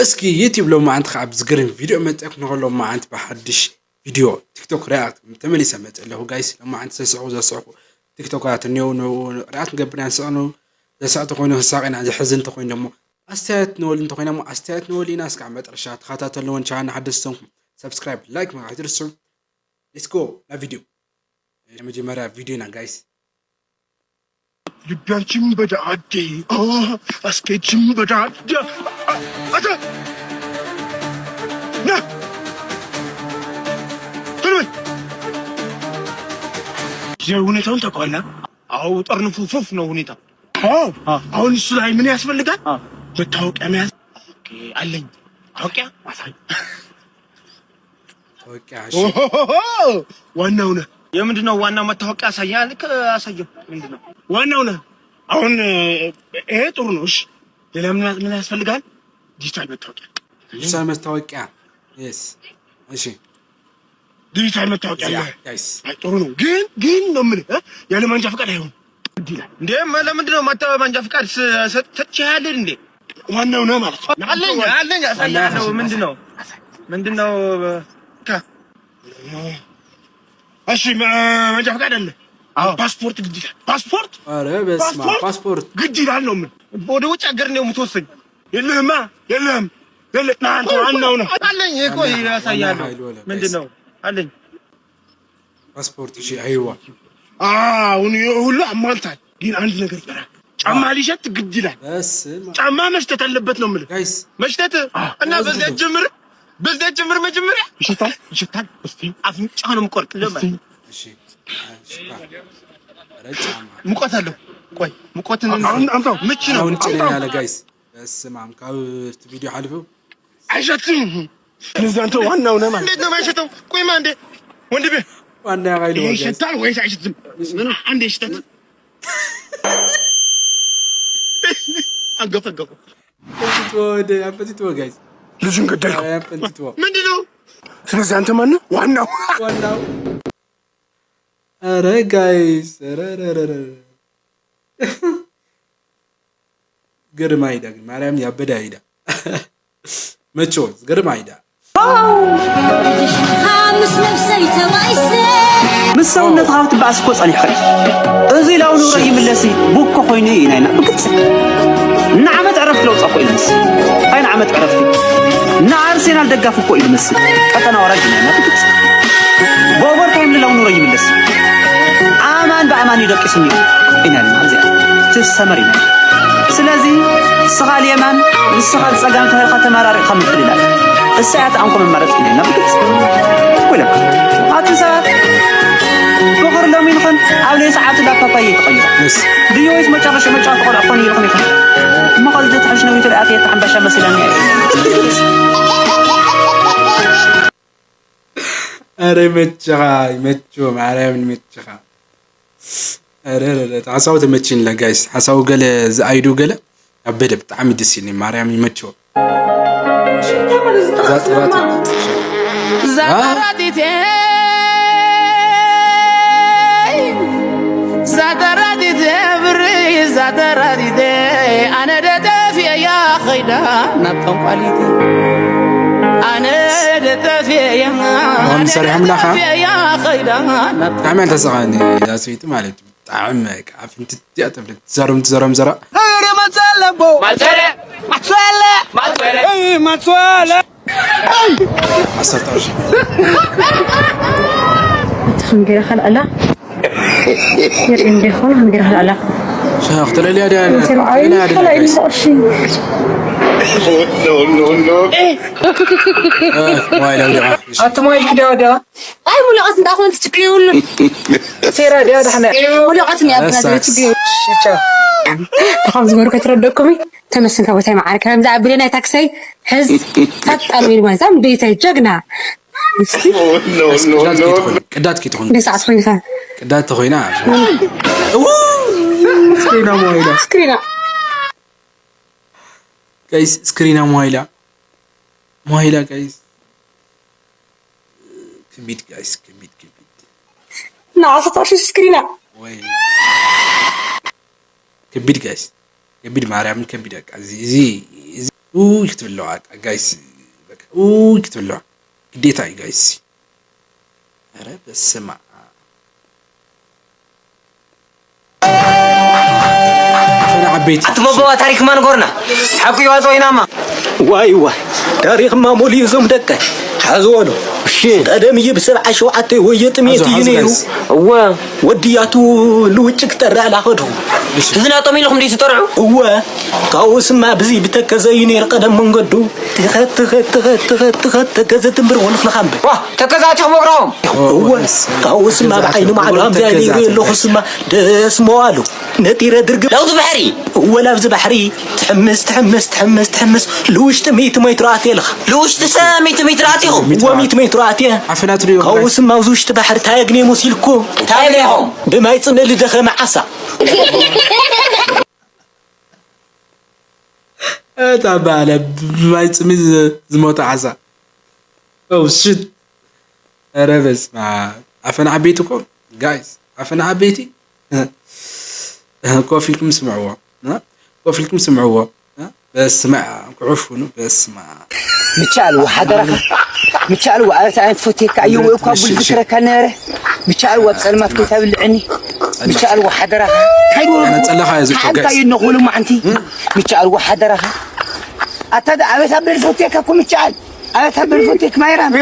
እስኪ ዩቲዩብ ሎማዓንቲ ከዓ ብዝገርም ቪድዮ መፅእኩ ንኸሎ ሎማዓንቲ ብሓድሽ ቪድዮ ቲክቶክ ሪያክት ተመሊሰ መፅእ ኣለኹ ጋይስ። ሎማዓንቲ ዘስሕቁ ዘስሕቁ ቲክቶካት እኒው ሪያክት ንገብር ኢና። ንስዕኑ ዘስሕቅ ተኮይኑ ክሳቅ ኢና፣ ዘሕዝን ተኮይኑ ደሞ ኣስተያየት ንወል እንተኮይና እሞ ኣስተያየት ንወል ኢና። እስካብ መጠረሻ ተኸታተልዎን ቻናል ሓደስቲ ዝኾንኩም ሰብስክራይብ ላይክ ምግባር ኣይትርስዑ። ሌትስ ጎ ናብ ቪድዮ። ናይ መጀመርያ ቪድዮ ኢና ጋይስ። ልቢያችን በዳዴ አስኬችን በዳዴ አተ ና ቶሎ በል። ሁኔታውን ታውቀዋለህ። አዎ ጠርንፉ ፉፍ ነው ሁኔታ። አዎ አሁን እሱ ላይ ምን ያስፈልጋል? መታወቂያ መያዝ አለኝ። መታወቂያ አሳይ። መታወቂያ ዋናው ነህ። የምንድን ነው ዋናው? መታወቂያ አሳያ ልክ አሳየው። ምንድን ነው ዋናው ነህ? አሁን ይሄ ጥሩ ነው። እሺ ሌላ ምን ምን ያስፈልጋል? ዲጂታል መታወቂያ። ዲጂታል መታወቂያ። Yes። እሺ ዲጂታል መታወቂያ አለ። ጋይስ አይ ጥሩ ነው፣ ግን ግን ነው የምልህ እ? ያለ መንጃ ፈቃድ አይሆንም። ግድ ይላል። እንዴ መ- ለምንድን ነው መታ መንጃ ፍቃድ ስ- ሰጥ- ሰጥቼሃለሁ እንዴ? ዋናው ነህ ማለት ነው። አለኝ አለኝ አሳያለሁ። ምንድን ነው ምንድን ነው? ከ- እሺ መ- መንጃ ፈቃድ አለ። አዎ። ፓስፖርት ግድ ይላል። ፓስፖርት ኧረ በስመ አብ ፓስፖርት ግድ ይላል ነው የምልህ። ወደ ውጭ ሀገር ነው የምትወስኝ? የለህማ የለህም የለ ና አንተ ዋናው ነህ። አለኝ እኮ ያሳያለሁ። ምንድን ነው አለኝ ፓስፖርት እሺ አይዋ አሁን ይሄ ሁሉ አሟልታል፣ ግን አንድ ነገር ይቀራል። ጫማ ሊሸት ግድ ይላል። በስመ ጫማ መሽተት አለበት ነው የምልህ። ጋይስ መሽተት እና በዚያ ጅምር በዚያ ጅምር መጀመሪያ ይሸታል ይሸታል። እስቲ አፍንጫ ነው የምቆርጥ። ለምን እስቲ እሺ እሺ ኧረ ጫማ ሙቀት አለው። ቆይ ሙቀትን አሁን አምጣው። ምች ነው። አሁን ጭን ያለ ጋይስ በስመ አብ ካብ ቪዲዮ ሓሊፉ አይሸትም። ስለዚህ አንተ ዋናው ነህ ማለት እንዴት ነው የማይሸተው? ቆይማ እንዴ ወንድሜ ዋና ያባይሉ ይሄ ይሸታል ወይስ አይሸትም? ምን አንዴ ይሸታል። አገፈገፈ ፈንትቶ ወደ አንፈንትቶ ጋይስ ልጁን ገደልከው። አንፈንትቶ ምንድን ነው? ስለዚህ አንተ ማነህ ዋናው? ዋናው ኧረ ጋይስ ኧረ ኧረ ኧረ ግርማ ይዳ ግን ማርያም ያበደ አይዳ መቾ ግርማ ይዳ ምስ ነብሰይ ተባኢሰ ምስ ሰውነትኻ ክትበኣስ እኮ ጸኒሕካ እዩ። እዚ ላው ንብረ ይምለስ እዩ። ቡኮ ኮይኑ እዩ ናይና ብግልጺ። ንዓመት ዕረፍቲ ለውጻ እኮ እዩ ዝመስል። እንታይ ንዓመት ዕረፍቲ? ንኣርሴናል ደጋፊ እኮ እዩ ዝመስል። ቀጠና ወራጅ እዩ ናይና ብግልጺ። ብኦቨርታይም ንላው ንብረ ይምለስ እዩ። ኣማን ብኣማን እዩ ደቂሱ ነይሩ ኢና ኢልና እዚኣ ትሰመር ኢና። ስለዚ ንስኻ ልየማን ንስኻ ልጸጋም ተባሂልካ ተመራሪቕካ ምፍልላይ እሳ እያ ተኣንኮ መማረፂ ኢና ኢልና ብግልፂ ኢሎም። ኣቱም ሰባት በኹር ሎሚ ንኹን ኣብ ለይ ሰዓቱ ላብ ፓፓየ ተቐይሩ ድዮ ወይስ መጨረሻ መጫወቲ ቆልዑ ክኾን ኢልኩም ኢኹም? እሞ ኸዚ ተትሕሽ ነዊቱ ርኣት እየ ተሓምባሻ መሲላኒ እያ። ኧረ ይመችኻ ይመችዎ ማርያም ይመችኻ። ኧረ ኧረ ኧረ፣ ሓሳቡ ተመችንለ ጋይስ። ሓሳቡ ገለ ዝኣይዱ ገለ ኣበደ ብጣዕሚ ደስ ይልኒ ማርያም ይመችዎ። እዛ ጥራጥ ዛጠራጢቴ ዛጠራጢቴ ብሪ ዛጠራጢቴ ኣነ ደጠፍየያ ኸይዳ ናብ ጠንቋሊቴ ኣነ ደጠፍየያ ኣሁን ሰሪሖም ላኻ ኸይዳ ናብ ብጣዕሚ ኣልተሰኻኒ እዛ ሰበይቲ ማለት እዩ። ብጣዕሚ በቃ ፍንትት እያ ትብል ትዘርም ትዘረም ዘራ ኧረ ማትሶ ኣለቦ ማትሶ ኣለ ማትሶ ኣለ ማትሶ ኣለ ማትሶ ኣለ ዓሰርተ ቅርሺ እቲ ከም ገይራ ካልኣላ የርኢ እንደ ይኾን ከም ገይራ ካልኣላ ሻኽ ተለልያ ድያ ሰብዓዊ ካልኣይ ቅርሺ ዋይ ለውዲዓ ኣቲ ሞባይል ክደወደዋ ኣይ ሙሉቐት እንዳኾነ ትችግር የብሉን ሴራ ድያ ዳሕና ሙሉቐት እያ ብና ዝብል ችግር የብሉን ብኸም ዝበሩ ከይትረደኩም ተመስን ካብ ቦታይ መዓር ከም ዝኣብለ ናይ ታክሰይ ሕዝ ፈጣን ወይ ድማ ዛም ደይታይ ጀግና ቅዳት ከይትኾን ደሳዕት ኮይንካ ቅዳት ተኾይና ስክሪና ሞባይላ ስክሪና ጋይስ ስክሪና ሞባይላ ሞባይላ ጋይስ ክቢድ ጋይስ ክቢድ ክቢድ ንዓሰታሽ ስክሪና ወይ ከቢድ ጋይስ ከቢድ ማርያምን ከቢድ በቃ እዚ እዚ እዚ ኡይ ክትብለዋ ጋይስ፣ በቃ ኡይ ክትብለዋ ግዴታ እዩ ጋይስ። ኧረ በስመ ኣብ። ኣፈና ዓበይቲ ኣቲ መቦዋ ታሪክ ማን ጎርና ሓቁ ይዋጾ ኢናማ። ዋይ ዋይ፣ ታሪክማ ሙሉ እዩ ዞም ደቀ ሓዝወሎ። እሺ። ቀደም እዩ ብሰብዓ ሸውዓተ ወየ ጥሜት ሓዞ እዩ ሓዞ ነይሩ። ጋይስ። እወ። ወድያቱ ልውጭ ክጠራ ላኸዱ። እሺ። ህዝናጦም ኢልኩም ድዩ ትጠርዑ? እወ። ካብኡ ስማ ብዚ ብተከዘ እዩ ነይሩ ቀደም መንገዱ። ትኸት ትኸት ትኸት ትኸት ትኸት ተከዘ ትንብር ወልፍ ንኻምበ። ዋ ተከዛቲኹም እግሮም። እወ። ካብኡ ስማ ብዓይኒ ማዕዶ ኣምዚያ ነይሩ የለኹ ስማ ደስ መዋሉ። ነጢረ ድርግም ለውዚ ባሕሪ። እወ ላብዚ ባሕሪ ትሕምስ ትሕምስ ትሕምስ ትሕምስ ልውሽጢ ሚእቲ ሜትሮ ኣትየ ኣለኻ። ልውሽጢ ሰ ሚእቲ ሜትሮ ኣትኹም። እወ ሚእቲ ሜትሮ ኣትየ። ዓፈናት ሪኦ ካብኡ ስማ ኣብዚ ውሽጢ ባሕሪ እንታይ ኣግኔ መሲልኩ? እንታይ ኣግኔኹም? ብማይ ጽምእ ልደኸመ ዓሳ። እታ በዓለ ብማይ ጽምእ ዝ-፣ ዝሞተ ዓሳ። ኦ ሽት። ኧረ በስመ ኣብ። ኣፈና ዓበይቲ እኮ ጋይስ፣ ኣፈና ዓበይቲ። ኮፍ ኢልኩም ስምዕዎ። እ? ኮፍ ኢልኩም ስምዕዎ። እ? በስመ ኣብ። ክዕፉኑ በስመ ኣብ። ምቻል ወሓደራኻ። ምቻል ወኣረታ ኣይነት ፎቴካ እዩ እኳ ቡል ፍክረካ ነረ። ምቻል ወብ ጸልማት ከይታ ብልዕኒ። ምቻል ወሓደራኻ። ኣነ ጸለኻ እየ ዝብሎ፣ ሓንታ ጋይስ። እዩ ነኹሉ ማዕንቲ። ምቻል ወሓደራኻ። ኣታ ዳ ኣበታ ብልፎቴካ እኮ ምቻል። ኣበታ ብልፎቴክ ማይራም።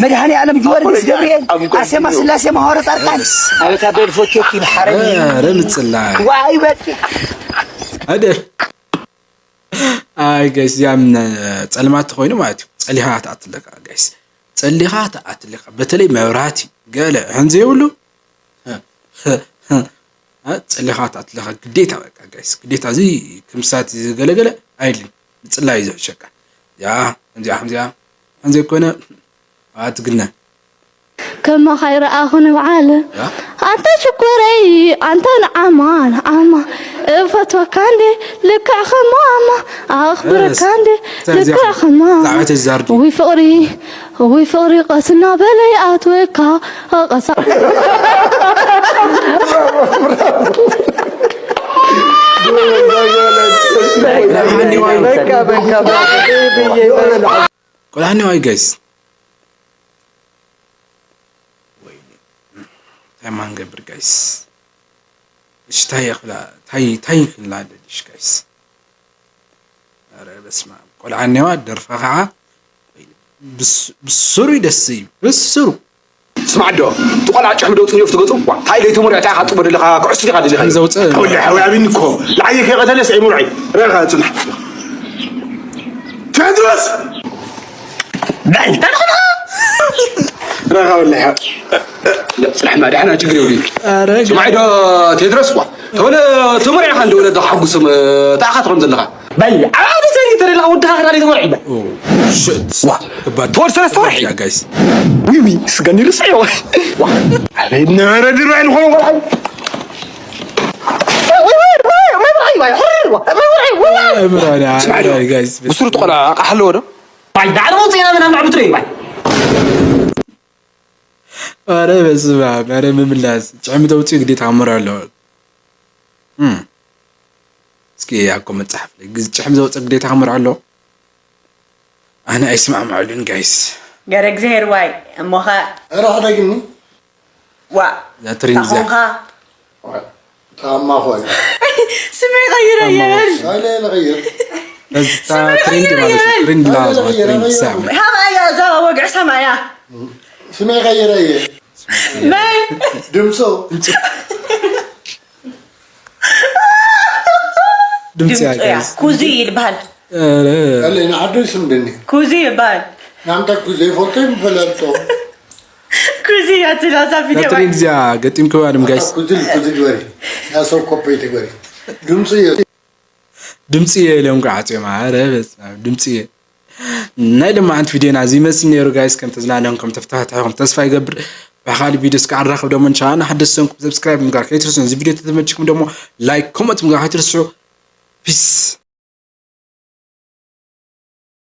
መድሃኒ ዓለም ጊዮርጊስ ገብርኤል። ኣርሴማ ስላሴ ማሆረ ጻርቃን። ኣበታ ብልፎቴክ ይብሓረኒ። ኧረ ምጽላይ። ዋይ በቃ። ኣደ። ኣይ ጋይስ፣ እዚኣ ጸልማት ተኾይኑ ማለት እዩ። ጸሊኻ ትኣትለካ ጋይስ። ጸሊኻ ትኣትለካ። በተለይ መብራህቲ ገለ ሕን ዘይብሉ፣ እ፣ ጸሊኻ ትኣትለካ። ግዴታ በቃ ጋይስ። ግዴታ እዚ ክምሳት ዝገለገለ ኣይድልን። ምጽላይ እዩ ዝሕሸካ። ያ፣ ከምዚኣ፣ ከምዚኣ፣ ሕን ዘይኮነ፣ ኣትግነ። ከማኻ ይረኣኹ ንብዓል። ያ? ኣንታ ሽኮረይ፣ ኣንታ ንዓማ፣ ንዓማ። እፈትወካ እንዴ፣ ልክዕ ከማማ። ኣኽብረካ እንዴ፣ እዛ፣ እዛ፣ ልክዕ ከማማ። እዛ ዓመት እዛ ርዲ። ውይ ፍቕሪ፣ ውይ ፍቕሪ፣ ቀስ እናበለ ይኣትወካ፣ ቀስ። በቃ፣ በቃ፣ በቃ። ቆልዓ እኒኦ፣ ኣይ ጋይስ። ወይኔ። እንታይ ማን ገብር ጋይስ? እሺ፣ ታይ የኽላ-፣ ታይ፣ ታይ ክንላለልሽ ጋይስ? ኧረ በስመ ኣብ። ቆልዓ እኒዋ ደርፋ ከዓ ብስ-፣ ብስሩ እዩ ደስ እዩ። ብስሩ። ስማዕ ዶ፣ እቲ ቆልዓ ጭሕሚ ደውጽእ ነፍቲ ገጹ። ዋ፣ ታይ ለይቲ ሙርዕ ታይ ሓጥቦ ደለኻ፣ ኩዕስ ዲኻ ደለኻ? ጭሕሚ ዘውጽእ። ወላሂ ሓዊ ኣብኒ እኮ። ለዓየ ከይቀተለስ ኣይሙርዐይ። ረኻ ጽናሕ። ቴድሮስ! በል፣ እንታይ ደኾንኻ? ረኻ ወላሂ። ጽናሕ፣ ማድሓና ችግር የብሉን። ኧረ፣ ስማዕ ዶ፣ ቴድሮስ፣ ዋ፣ ተወለ፣ ተመርዕኻ እንደ ወለዶ ሓጉሶም፣ ታኻ ትኾን ዘለኻ። በል፣ ዓቢ ዘይ ተደላ ወድኻ ክዳን ተመርዒ፣ በል። ኦ፣ ሽት። ዋ፣ ከባድ። ተወል ሰለስተ ወርሒ። ያ፣ ጋይስ። ዊ፣ ዊ፣ ስጋኒ ርስዒ፣ ዋ። ዋ፣ ኣበይ ነበረ ድሮ ኣይንኾነ፣ ቆልዓ። ዊ፣ ዊ፣ ዊ፣ ዊ፣ ዊ፣ ዊ፣ ዊ፣ ዊ፣ ዊ፣ ዊ። ኣይ፣ ብራዳ፣ ስማዕ ዶ፣ ኣይ፣ ጋይስ። ብስሩ ተቆላ፣ ኣቃሕ ኣለዎ ዶ? ባይ፣ ዳዕሮ ወፂና ምናምን ዕብትሮ እዩ፣ ባይ። ኧረ በስመ ኣብ፣ ኧረ ምምላስ። ጭሕሚ ተውፅኡ ግዴታ ክምርዖ ኣለዎ። እም። እስኪ ኣብ ኮመንት ጸሓፉለይ። ግዝ-፣ ጭሕሚ ዘውፅእ ግዴታ ክምርዖ ኣለዎ? ኣነ ኣይስማዕምዐሉን ጋይስ። ገረ እግዚኣብሔር ዋይ፣ እሞኸ ኧረ ሓደግኒ። ዋ፣ እዛ ትሬንድ እዚኣ። ታኾንካ? ታማ ኾይ። ስመይ ቀይረ እየ በል። ኣይ፣ ለለ ቀይር። እዛ ስመይ ትሬንድ ቀይረ ማለት እዩ። እየ በል። ትሬንድ ላዝ፣ ትሬንድ ሳም። ሃባ እያ እዛ ወግዒ ሰማያ። ስመይ ቀይረ እየ። መን? ድምፁ። ድምፂ ድምፂ እያ። እያ። ኩዚ ይልበሃል። ኧረ። ኣለ፣ ንዓዱ ይስምድኒ። ኩዚ ይበሃል። ናምታ ኩዚ ይፈልጦ ይፈልጦ። ኩዚ እያ ትላዛ ቪድዮ እዛ ትሬንድ እዚኣ ገጢምክዋ ድም ጋይስ? ኩዚ፣ ኩዚ ግበሪ። ያ ሰብ ኮፐይ ትግበሪ። ድምፂ እየ። ድምፂ እየ ኢሎም ከዓ ዓፅዮም። ኧረ በስመ ኣብ፣ ድምፂ እየ። ናይ ሎማዓንቲ ቪድዮና እዚ ይመስል ነይሩ ጋይስ። ከም ተዝናነኹም፣ ከም ተፍታሕታሕኹም ተስፋ ይገብር። ብሓደ ካልእ ቪድዮ እስካዕ ንራኸብ ደሞ እንሻ። ንሓደስቲ ሰንኩም ሰብስክራይብ ምግባር ከይትርስዑ። እዚ ቪድዮ ተተመችኩም ደሞ ላይክ፣ ኮመንት ምግባር ከይትርስዑ። ፒስ።